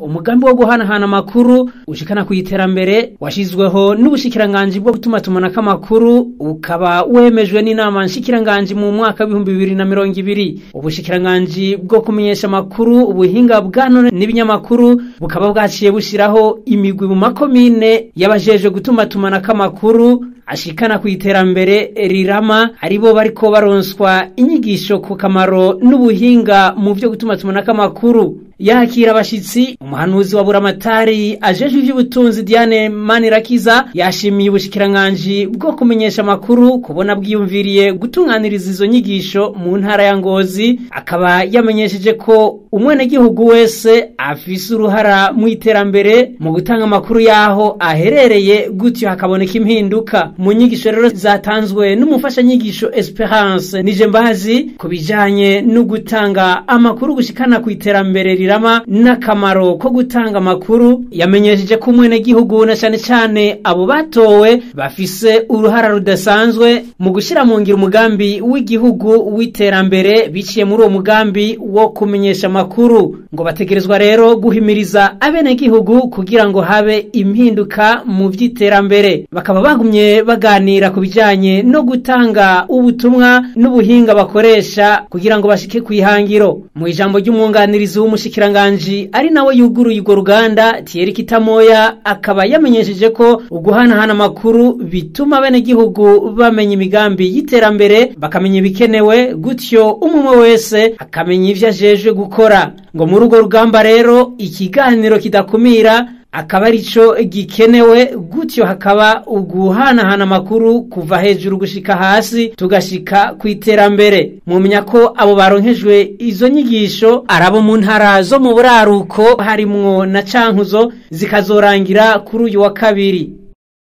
Umugambi wo guhanahana amakuru ushikana ku iterambere washizweho n'ubushikiranganji bwo gutumatumanako amakuru, ukaba wemejwe n'inama nshikiranganji mu mwaka w'2020. Ubushikiranganji bwo kumenyesha amakuru, ubuhinga bwa none n'ibinyamakuru bukaba bwaciye bushiraho imigwi mu makomine y'abajejwe gutumatumanako amakuru ashikana ku iterambere rirama, aribo bariko baronswa inyigisho ku kamaro n'ubuhinga mu vyo gutumatumanako amakuru. Yakira abashitsi, umuhanuzi wa Buramatari ajejwe ivy'ubutunzi Diane Manirakiza yashimiye ubushikiranganji bwo kumenyesha amakuru kubona bwiyumviriye gutunganiriza izo nyigisho mu ntara ya Ngozi, akaba yamenyesheje ko umwenegihugu wese afise uruhara mu iterambere mu gutanga amakuru yaho aherereye, gutyo hakaboneka impinduka. Mu nyigisho rero zatanzwe n'umufashanyigisho Esperance Nijembazi ku bijanye no gutanga amakuru gushikana ku iterambere rirama n'akamaro ko gutanga amakuru, yamenyesheje ko umwenegihugu na cane cane abo batowe bafise uruhara rudasanzwe mu gushira mu ngiro umugambi w'igihugu w'iterambere biciye muri uwo mugambi wo kumenyesha amakuru. Ngo bategerezwa rero guhimiriza abenegihugu kugira ngo habe impinduka mu vy'iterambere. Bakaba bagumye baganira ku bijanye no gutanga ubutumwa n'ubuhinga bakoresha kugira ngo bashike kw'ihangiro. Mu ijambo ry'umwunganirizi w'umushikiranganji ari nawe yuguruye urwo ruganda, Thierry Kitamoya, akaba yamenyesheje ko uguhanahana amakuru bituma abenegihugu bamenya imigambi y'iterambere, bakamenya ibikenewe, gutyo umwe wese akamenya ivyo ajejwe gukora. Ngo muri urwo rugamba rero ikiganiro kidakumira akaba arico gikenewe, gutyo hakaba uguhanahana amakuru kuva hejuru gushika hasi, tugashika ku iterambere. Mumenya ko abo baronkejwe izo nyigisho arabo mu ntara zo mu buraruko harimwo na Cankuzo, zikazorangira kuri uyu wa kabiri.